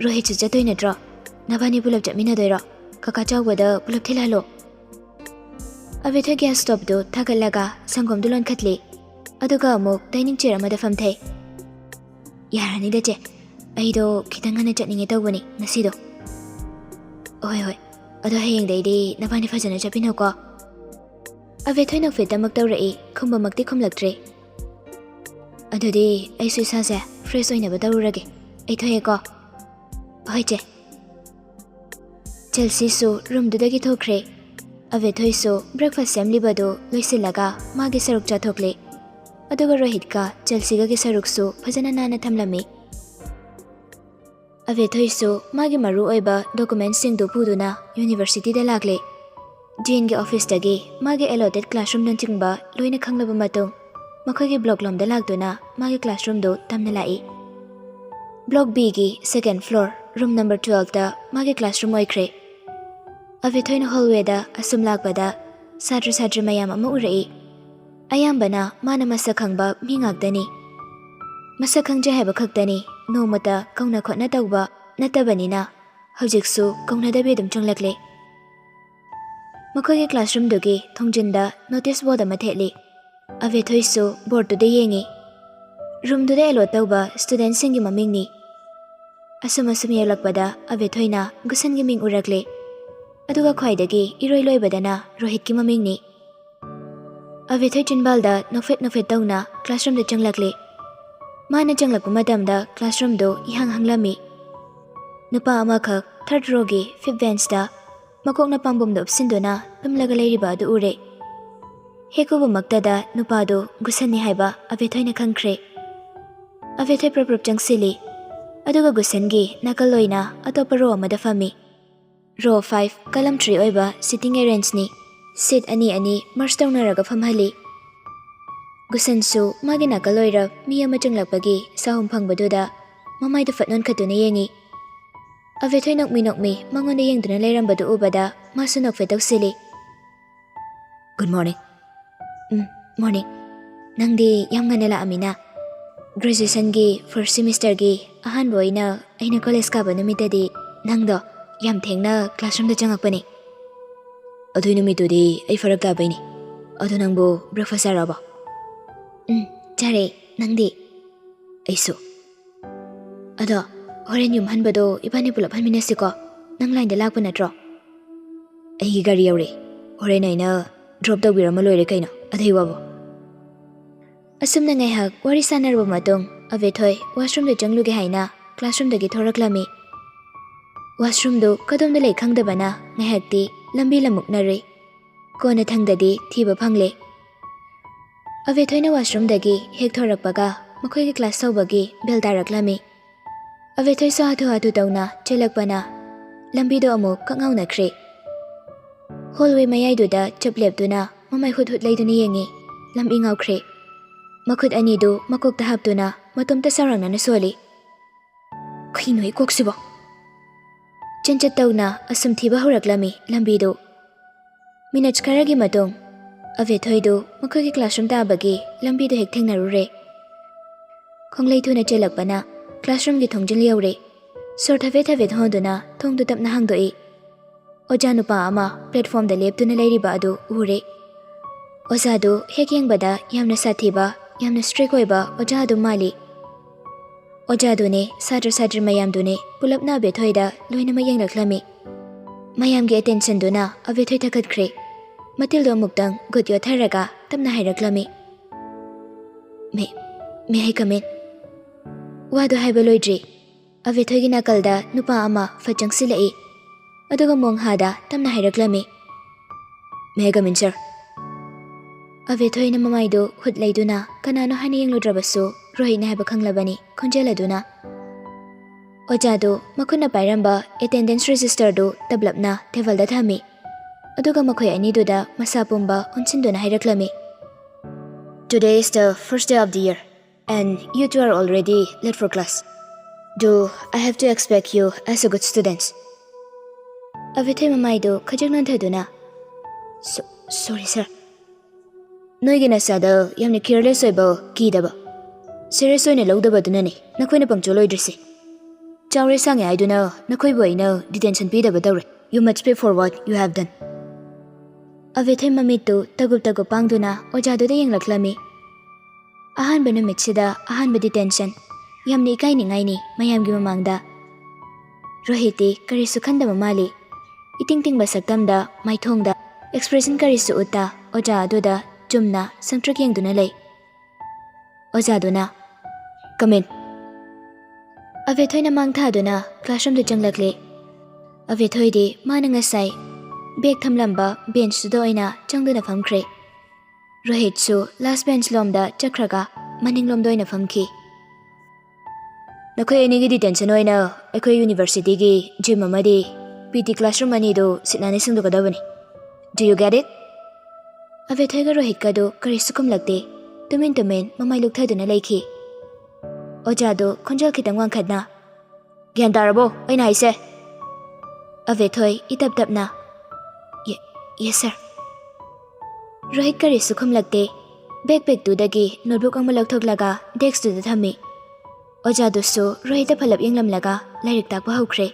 "ꯔꯣꯍꯤꯠꯁꯨ ꯆꯠꯇꯣꯏ ꯅꯠꯇ꯭ꯔꯣ? ꯅꯕꯥꯅꯤ ꯄꯨꯂꯞ ꯆꯠꯃꯤꯟꯅꯗꯣꯏꯔꯣ? ꯀꯀꯥ ꯆꯥꯎꯕꯗ ꯄꯨꯂꯞ ꯊꯤꯜꯍꯜꯂꯣ꯫" ꯑꯕꯦꯊꯣꯏ ꯒ꯭ꯌꯥꯁ ꯁ꯭ꯇꯣꯞꯇꯨ ꯊꯥꯒꯠꯂꯒ ꯁꯪꯒꯣꯝꯗꯨ ꯂꯣꯟꯈꯠꯂꯤ꯫ ꯑꯗꯨꯒ ꯑꯃꯨꯛ ꯗꯥꯏꯅꯤꯡ ꯆꯤꯌꯔ ꯑꯃꯗ ꯐꯝꯊꯩ꯫ "ꯌꯥꯔꯅꯤꯗ ꯆꯦ, ꯑꯩꯗꯣ ꯈꯤꯇꯪ ꯉꯟꯅ ꯆꯠꯅꯤꯡꯉꯦ ꯇꯧꯕꯅꯤ ꯉꯁꯤꯗꯣ꯫" "ꯍꯣꯏ ꯍꯣꯏ, ꯑꯗꯣ ꯍꯌꯦꯡꯗꯩꯗꯤ ꯅꯕꯥꯅꯤ ꯐꯖꯅ ꯆꯠꯃꯤꯟꯅꯧꯀꯣ꯫" ꯑꯕꯦꯊꯣꯏ ꯅꯣꯛꯐꯦꯠꯇꯃꯛ ꯇꯧꯔꯛꯏ, ꯈꯨꯝꯕꯃꯛꯇꯤ ꯈꯨꯝꯂꯛꯇ꯭ꯔꯦ꯫ "ꯑꯗꯨꯗꯤ ꯑꯩꯁꯨ ꯏꯁꯥꯁꯦ ꯐ꯭ꯔꯦꯁ ꯑꯣꯏꯅꯕ ꯇꯧꯔꯨꯔꯒꯦ꯫ ꯑꯩ ꯊꯣꯛꯑꯦꯀꯣ꯫" "ꯍꯣꯏ ꯆꯦ꯫" ꯆꯦꯜꯁꯤꯁꯨ ꯔꯨꯝꯗꯨꯗꯒꯤ ꯊꯣꯛꯈ꯭ꯔꯦ꯫ ꯑꯕꯦꯊꯣꯏꯁꯨ breakfast ꯁꯦꯝꯂꯤꯕꯗꯨ ꯂꯣꯏꯁꯤꯜꯂꯒ ꯃꯥꯒꯤ ꯁꯔꯨꯛ ꯆꯥꯊꯣꯛꯂꯦ꯫ ꯑꯗꯨꯒ ꯔꯣꯍꯤꯠꯀ ꯆꯦꯜꯁꯤꯒꯒꯤ ꯁꯔꯨꯛꯁꯨ ꯐꯖꯅ ꯅꯥꯟꯅ ꯊꯝꯂꯝꯃꯤ꯫ ꯑꯕꯦꯊꯣꯏꯁꯨ ꯃꯥꯒꯤ ꯃꯔꯨ ꯑꯣꯏꯕ documents ꯁꯤꯡꯗꯨ ꯄꯨꯗꯨꯅ university ꯗ ꯂꯥꯛꯂꯦ꯫ Dean ꯒꯤ office ꯇꯒꯤ ꯃꯥꯒꯤ allotted classroom ꯅꯆꯤꯡꯕ ꯂꯣꯏꯅ ꯈꯪꯂꯕ ꯃꯇꯨꯡ, ꯃꯈꯣꯏꯒꯤ block ꯂꯣꯝꯗ ꯂꯥꯛꯇꯨꯅ ꯃꯥꯒꯤ classroom ꯗꯨ ꯇꯝꯅ ꯂꯥꯛꯏ꯫ Block B ꯒꯤ second floor, room number twelve ꯇ ꯃꯥꯒꯤ classroom ꯑꯣꯏꯈ꯭ꯔꯦ꯫ ꯑꯕꯦꯊꯣꯏꯅ hallway ꯗ ꯑꯁꯨꯝ ꯂꯥꯛꯄꯗ ꯁꯥꯇ꯭ꯔ ꯁꯥꯇ꯭ꯔꯤ ꯃꯌꯥꯝ ꯑꯃ ꯎꯔꯛꯏ꯫ ꯑꯌꯥꯝꯕꯅ ꯃꯥꯅ ꯃꯁꯛ ꯈꯪꯕ ꯃꯤ ꯉꯥꯛꯇꯅꯤ꯫ ꯃꯁꯛ ꯈꯪꯖꯩ ꯍꯥꯏꯕ ꯈꯛꯇꯅꯤ, ꯅꯣꯡꯃꯇ ꯀꯧꯅ ꯈꯣꯠꯅ ꯇꯧꯕ ꯅꯠꯇꯕꯅꯤꯅ ꯍꯧꯖꯤꯛꯁꯨ ꯀꯧꯅꯗꯕꯤ ꯑꯗꯨꯝ ꯆꯪꯂꯛꯂꯦ꯫ ꯃꯈꯣꯏꯒꯤ classroom ꯗꯨꯒꯤ ꯊꯣꯡꯖꯤꯟꯗ notice board ꯑꯃ ꯊꯦꯠꯂꯤ꯫ ꯑꯕꯦꯊꯣꯏꯁꯨ board ꯇꯨꯗ ꯌꯦꯡꯉꯤ꯫ Room ꯗꯨꯗ allot ꯇꯧꯕ student ꯁꯤꯡꯒꯤ ꯃꯃꯤꯡꯅꯤ꯫ ꯑꯁꯨꯝ ꯑꯁꯨꯝ ꯌꯧꯔꯛꯄꯗ ꯑꯕꯦꯊꯣꯏꯅ ꯒꯨꯁꯟꯒꯤ ꯃꯤꯡ ꯎꯔꯛꯂꯦ꯫ ꯑꯗꯨꯒ ꯈ꯭ꯋꯥꯏꯗꯒꯤ ꯏꯔꯣꯏ ꯂꯣꯏꯕꯗꯅ ꯔꯣꯍꯤꯠꯀꯤ ꯃꯃꯤꯡꯅꯤ꯫ ꯑꯕꯦꯊꯣꯏ ꯆꯤꯟꯕꯥꯜꯗ ꯅꯣꯛꯐꯦꯠ ꯅꯣꯛꯐꯦꯠ ꯇꯧꯅ classroom ꯗ ꯆꯪꯂꯛꯂꯦ꯫ ꯃꯥꯅ ꯆꯪꯂꯛꯄ ꯃꯇꯝꯗ classroom ꯗꯨ ꯏꯍꯥꯡ ꯍꯥꯡꯂꯝꯃꯤ꯫ ꯅꯨꯄꯥ ꯑꯃꯈꯛ third row ꯒꯤ fifth bench ꯇ ꯃꯀꯣꯛꯅ ꯄꯥꯝꯕꯣꯝꯗ ꯎꯞꯁꯤꯟꯗꯨꯅ ꯇꯨꯝꯂꯒ ꯂꯩꯔꯤꯕ ꯑꯗꯨ ꯎꯔꯦ꯫ ꯍꯦꯛ ꯎꯕꯃꯛꯇꯗ ꯅꯨꯄꯥꯗꯨ ꯒꯨꯁꯟꯅꯤ ꯍꯥꯏꯕ ꯑꯕꯦꯊꯣꯏꯅ ꯈꯪꯈ꯭ꯔꯦ꯫ ꯑꯕꯦꯊꯣꯏ ꯄ꯭ꯔꯞ ꯄ꯭ꯔꯞ ꯆꯪꯁꯤꯜꯂꯤ꯫ ꯑꯗꯨꯒ ꯒꯨꯁꯟꯒꯤ ꯅꯥꯀꯜ ꯑꯣꯏꯅ ꯑꯇꯣꯞꯄ row ꯑꯃꯗ ꯐꯝꯃꯤ꯫ Row five, column three ꯑꯣꯏꯕ sitting arrange ꯅꯤ꯫ Seat ꯑꯅꯤ ꯑꯅꯤ merge ꯇꯧꯅꯔꯒ ꯐꯝꯍꯜꯂꯤ꯫ ꯒꯨꯁꯟꯁꯨ ꯃꯥꯒꯤ ꯅꯥꯀꯜ ꯑꯣꯏꯔꯞ ꯃꯤ ꯑꯃ ꯆꯪꯂꯛꯄꯒꯤ ꯁꯥꯍꯨꯝ ꯐꯪꯕꯗꯨꯗ ꯃꯃꯥꯏꯗꯨ ꯐꯠ ꯅꯣꯟꯈꯠꯇꯨꯅ ꯌꯦꯡꯉꯤ꯫ ꯑꯕꯦꯊꯣꯏ ꯅꯣꯛꯃꯤ ꯅꯣꯛꯃꯤ ꯃꯉꯣꯟꯗ ꯌꯦꯡꯗꯨꯅ ꯂꯩꯔꯝꯕꯗꯨ ꯎꯕꯗ ꯃꯥꯁꯨ ꯅꯣꯛꯐꯦꯠ ꯇꯧꯁꯤꯜꯂꯤ꯫ "Good morning." "ꯎꯝ, morning꯫ ꯅꯪꯗꯤ ꯌꯥꯝ ꯉꯟꯅ ꯂꯥꯛꯑꯝꯃꯤꯅ꯫ Graduation ꯒꯤ first semester ꯒꯤ ꯑꯍꯥꯟꯕ ꯑꯣꯏꯅ ꯑꯩꯅ college ꯀꯥꯕ ꯅꯨꯃꯤꯠꯇꯗꯤ ꯅꯪꯗꯣ ꯌꯥꯝ ꯊꯦꯡꯅ classroom ꯗ ꯆꯪꯉꯛꯄꯅꯦ꯫ ꯑꯗꯨꯏ ꯅꯨꯃꯤꯠꯇꯨꯗꯤ ꯑꯩ ꯐꯔꯛ ꯇꯥꯕꯩꯅꯤ꯫ ꯑꯗꯣ ꯅꯪꯕꯨ breakfast ꯆꯥꯔꯛꯑꯕꯣ?" "ꯎꯝ, ꯆꯥꯔꯦ꯫ ꯅꯪꯗꯤ?" "ꯑꯩꯁꯨ꯫ ꯑꯗꯣ ꯍꯣꯔꯦꯟ ꯌꯨꯝ ꯍꯟꯕꯗꯣ ꯏꯕꯥꯅꯤ ꯄꯨꯂꯞ ꯍꯟꯃꯤꯟꯅꯁꯤꯀꯣ꯫ ꯅꯪ line ꯗ ꯂꯥꯛꯄ ꯅꯠꯇ꯭ꯔꯣ?" "ꯑꯩꯒꯤ ꯒꯥꯔꯤ ꯌꯧꯔꯦ꯫ ꯍꯣꯔꯦꯟ ꯑꯩꯅ drop ꯇꯧꯕꯤꯔꯝꯃ ꯂꯣꯏꯔꯦ ꯀꯩꯅꯣ꯫ ꯑꯗꯨꯏ ꯋꯥꯕꯨ?" ꯑꯁꯨꯝꯅ ꯉꯥꯏꯍꯥꯛ ꯋꯥꯔꯤ ꯁꯥꯟꯅꯔꯕ ꯃꯇꯨꯡ, ꯑꯕꯦꯊꯣꯏ washroom ꯗ ꯆꯪꯂꯨꯒꯦ ꯍꯥꯏꯅ classroom ꯗꯒꯤ ꯊꯣꯔꯛꯂꯝꯃꯤ꯫ Washroom ꯗꯨ ꯀꯗꯣꯝꯗ ꯂꯩ ꯈꯪꯗꯕꯅ ꯉꯥꯏꯍꯥꯛꯇꯤ ꯂꯝꯕꯤ ꯂꯝꯃꯨꯛꯅꯔꯨꯏ꯫ ꯀꯣꯟꯅꯊꯪꯗꯗꯤ ꯊꯤꯕ ꯐꯪꯂꯦ꯫ ꯑꯕꯦꯊꯣꯏꯅ washroomꯗꯒꯤ ꯍꯦꯛ ꯊꯣꯔꯛꯄꯒ ꯃꯈꯣꯏꯒꯤ class ꯍꯧꯕꯒꯤ bell ꯇꯥꯔꯛꯂꯝꯃꯤ꯫ ꯑꯕꯦꯊꯣꯏꯁꯨ ꯍꯥꯊꯨ ꯍꯥꯊꯨ ꯇꯧꯅ ꯆꯦꯜꯂꯛꯄꯅ ꯂꯝꯕꯤꯗꯣ ꯑꯃꯨꯛ ꯀꯛꯉꯥꯎꯅꯈ꯭ꯔꯦ꯫ Hallway ꯃꯌꯥꯏꯗꯨꯗ ꯆꯞ ꯂꯦꯞꯇꯨꯅ ꯃꯃꯥꯏ ꯍꯨꯠ ꯍꯨꯠ ꯂꯩꯗꯨꯅ ꯌꯦꯡꯉꯤ꯫ ꯂꯝꯕꯤ ꯉꯥꯎꯈ꯭ꯔꯦ꯫ ꯃꯈꯨꯠ ꯑꯅꯤꯗꯨ ꯃꯀꯣꯛꯇ ꯍꯥꯞꯇꯨꯅ ꯃꯇꯣꯝꯇ ꯁꯥꯎꯔꯥꯡꯅꯅ ꯁꯣꯜꯂꯤ꯫ "ꯀꯩꯅꯣ ꯏꯀꯣꯛꯁꯤꯕꯣ?" ꯆꯦꯟꯆꯠ ꯇꯧꯅ ꯑꯁꯨꯝ ꯊꯤꯕ ꯍꯧꯔꯛꯂꯝꯃꯤ ꯂꯝꯕꯤꯗꯨ꯫ Minutes ꯈꯔꯒꯤ ꯃꯇꯨꯡ ꯑꯕꯦꯊꯣꯏꯗꯨ ꯃꯈꯣꯏꯒꯤ classroom ꯇꯥꯕꯒꯤ ꯂꯝꯕꯤꯗꯨ ꯍꯦꯛ ꯊꯦꯡꯅꯔꯨꯔꯦ꯫ ꯈꯣꯡꯂꯩ ꯊꯨꯅ ꯆꯦꯜꯂꯛꯄꯅ classroomꯒꯤ ꯊꯣꯡꯖꯤꯜ ꯌꯧꯔꯦ꯫ ꯁꯣꯔ ꯊꯕꯦꯠ ꯊꯕꯦꯠ ꯍꯣꯟꯗꯨꯅ ꯊꯣꯡꯗꯨ ꯇꯞꯅ ꯍꯥꯡꯗꯣꯛꯏ꯫ ꯑꯣꯖꯥ ꯅꯨꯄꯥ ꯑꯃ platformꯗ ꯂꯦꯞꯇꯨꯅ ꯂꯩꯔꯤꯕ ꯑꯗꯨ ꯎꯔꯦ꯫ ꯑꯣꯖꯥꯗꯨ ꯍꯦꯛ ꯌꯦꯡꯕꯗ ꯌꯥꯝꯅ ꯁꯥꯊꯤꯕ, ꯌꯥꯝꯅ strict ꯑꯣꯏꯕ ꯑꯣꯖꯥ ꯑꯗꯨ ꯃꯥꯜꯂꯤ꯫ ꯑꯣꯖꯥꯗꯨꯅꯦ, ꯁꯥꯇ꯭ꯔ ꯁꯥꯇ꯭ꯔꯤ ꯃꯌꯥꯝꯗꯨꯅꯦ ꯄꯨꯂꯞꯅ ꯑꯕꯦꯊꯣꯏꯗ ꯂꯣꯏꯅꯃꯛ ꯌꯦꯡꯂꯛꯂꯝꯃꯤ꯫ ꯃꯌꯥꯝꯒꯤ attentionꯗꯨꯅ ꯑꯕꯦꯊꯣꯏ ꯊꯛꯀꯠꯈ꯭ꯔꯦ꯫ ꯃꯇꯤꯜꯗꯣ ꯑꯃꯨꯛꯇꯪ ꯒꯨꯠ ꯌꯣꯠꯊꯔꯒ ꯇꯞꯅ ꯍꯥꯏꯔꯛꯂꯝꯃꯤ, "May, may I come in?" ꯋꯥꯗꯨ ꯍꯥꯏꯕ ꯂꯣꯏꯗ꯭ꯔꯤ, ꯑꯕꯦꯊꯣꯏꯒꯤ ꯅꯥꯀꯜꯗ ꯅꯨꯄꯥ ꯑꯃ ꯐꯠ ꯆꯪꯁꯤꯜꯂꯛꯏ꯫ ꯑꯗꯨꯒ ꯃꯣꯡꯍꯥꯗ ꯇꯞꯅ ꯍꯥꯏꯔꯛꯂꯝꯃꯤ, "May I come in, sir?" ꯑꯕꯦꯊꯣꯏꯅ ꯃꯃꯥꯏꯗꯨ ꯍꯨꯠ ꯂꯩꯗꯨꯅ ꯀꯅꯥꯅꯣ ꯍꯥꯏꯅ ꯌꯦꯡꯂꯨꯗ꯭ꯔꯕꯁꯨ ꯔꯣꯍꯤꯠꯅꯤ ꯍꯥꯏꯕ ꯈꯪꯂꯕꯅꯤ ꯈꯣꯟꯖꯦꯜ ꯑꯗꯨꯅ꯫ ꯑꯣꯖꯥꯗꯨ ꯃꯈꯨꯠꯅ ꯄꯥꯏꯔꯝꯕ attendance registerꯗꯨ ꯇꯞꯂꯞꯅ tableꯗ ꯊꯝꯃꯤ꯫ ꯑꯗꯨꯒ ꯃꯈꯣꯏ ꯑꯅꯤꯗꯨꯗ ꯃꯁꯥ ꯄꯨꯝꯕ ꯑꯣꯟꯁꯤꯟꯗꯨꯅ ꯍꯥꯏꯔꯛꯂꯝꯃꯤ, "Today is the first day of the year and you two are already late for class. Do I have to expect you as a good students?" ꯑꯕꯦꯊꯣꯏ ꯃꯃꯥꯏꯗꯨ ꯈꯖꯤꯛ ꯅꯣꯟꯊꯗꯨꯅ, "So-, sorry, sir." "ꯅꯣꯏꯒꯤ ꯅꯁꯥꯗ ꯌꯥꯝꯅ careless ꯑꯣꯏꯕ, ꯀꯤꯗꯕ, serious ꯑꯣꯏꯅ ꯂꯧꯗꯕꯗꯨꯅꯅꯤ ꯅꯈꯣꯏꯅ punctual ꯑꯣꯏꯗ꯭ꯔꯤꯁꯦ꯫ ꯆꯥꯎꯔꯦ ꯁꯥꯡꯉꯦ ꯍꯥꯏꯗꯨꯅ ꯅꯈꯣꯏꯕꯨ ꯑꯩꯅ detention ꯄꯤꯗꯕ ꯇꯧꯔꯦ꯫ You must pay for what you have done." ꯑꯕꯦꯊꯣꯏ ꯃꯃꯤꯠꯇꯨ ꯇꯒꯨꯞ ꯇꯒꯨꯞ ꯄꯥꯡꯗꯨꯅ ꯑꯣꯖꯥꯗꯨꯗ ꯌꯦꯡꯂꯛꯂꯝꯃꯤ꯫ ꯑꯍꯥꯟꯕ ꯅꯨꯃꯤꯠꯁꯤꯗ ꯑꯍꯥꯟꯕ detention꯫ ꯌꯥꯝꯅ ꯏꯀꯥꯏꯅꯤꯡꯉꯥꯏꯅꯤ ꯃꯌꯥꯝꯒꯤ ꯃꯃꯥꯡꯗ꯫ ꯔꯣꯍꯤꯠꯇꯤ ꯀꯔꯤꯁꯨ ꯈꯟꯗꯕ ꯃꯥꯜꯂꯤ꯫ ꯏꯇꯤꯡ ꯇꯤꯡꯕ ꯁꯛꯇꯝꯗ ꯃꯥꯏꯊꯣꯡꯗ expression ꯀꯔꯤꯁꯨ ꯎꯠꯇ ꯑꯣꯖꯥ ꯑꯗꯨꯗ ꯆꯨꯝꯅ ꯁꯪꯇ꯭ꯔꯤꯛ ꯌꯦꯡꯗꯨꯅ ꯂꯩ꯫ ꯑꯣꯖꯥꯗꯨꯅ, "Come in." ꯑꯕꯦꯊꯣꯏꯅ ꯃꯥꯡ ꯊꯥꯗꯨꯅ classroomꯗ ꯆꯪꯂꯛꯂꯦ꯫ ꯑꯕꯦꯊꯣꯏꯗꯤ ꯃꯥꯅ ꯉꯁꯥꯏ ꯕꯦꯒ ꯊꯝꯂꯝꯕ ꯕꯦꯟꯆꯇꯨꯗ ꯑꯣꯏꯅ ꯆꯪꯗꯨꯅ ꯐꯝꯈ꯭ꯔꯦ꯫ ꯔꯣꯍꯤꯠꯁꯨ ꯂꯥꯁ ꯕꯦꯟꯆ ꯂꯣꯝꯗ ꯆꯠꯈ꯭ꯔꯒ ꯃꯅꯤꯡꯂꯣꯝꯗ ꯑꯣꯏꯅ ꯐꯝꯈꯤ꯫ "ꯅꯈꯣꯏ ꯑꯅꯤꯒꯤ ꯗꯤꯇꯦꯟꯁꯟ ꯑꯣꯏꯅ ꯑꯩꯈꯣꯏ ꯌꯨꯅꯤꯚꯔꯁꯤꯇꯤꯒꯤ ꯖꯤꯝ ꯑꯃꯗꯤ ꯄꯤ ꯇꯤ ꯀ꯭ꯂꯥꯁꯔꯨꯝ ꯑꯅꯤꯗꯨ ꯁꯤꯠ ꯅꯥꯟꯅ ꯁꯦꯡꯗꯣꯛꯀꯗꯕꯅꯤ꯫ Do you get it?" ꯑꯕꯦꯊꯣꯏꯒ ꯔꯣꯍꯤꯠꯀꯗꯨ ꯀꯔꯤꯁꯨ ꯈꯨꯝꯂꯛꯇꯦ꯫ ꯇꯨꯃꯤꯟ ꯇꯨꯃꯤꯟ ꯃꯃꯥꯏ ꯂꯨꯛꯊꯗꯨꯅ ꯂꯩꯈꯤ꯫ ꯑꯣꯖꯥꯗꯨ ꯈꯣꯟꯖꯦꯜ ꯈꯤꯇꯪ ꯋꯥꯡꯈꯠꯅ, "ꯒ꯭ꯌꯥꯟ ꯇꯥꯔꯕꯣ ꯑꯩꯅ ꯍꯥꯏꯁꯦ?" ꯑꯕꯦꯊꯣꯏ ꯏꯇꯞ ꯇꯞꯅ, "ꯌꯦ-, yes sir." ꯔꯣꯍꯤꯠ ꯀꯔꯤꯁꯨ ꯈꯨꯝꯂꯛꯇꯦ꯫ ꯕꯦꯛꯄꯦꯛꯇꯨꯗꯒꯤ ꯅꯣꯠꯕꯨꯛ ꯑꯃ ꯂꯧꯊꯣꯛꯂꯒ ꯗꯦꯛꯁꯇꯨꯗ ꯊꯝꯃꯤ꯫ ꯑꯣꯖꯥꯗꯨꯁꯨ ꯔꯣꯍꯤꯠꯇ ꯐꯂꯞ ꯌꯦꯡꯂꯝꯂꯒ ꯂꯥꯏꯔꯤꯛ ꯇꯥꯛꯄ ꯍꯧꯈ꯭ꯔꯦ꯫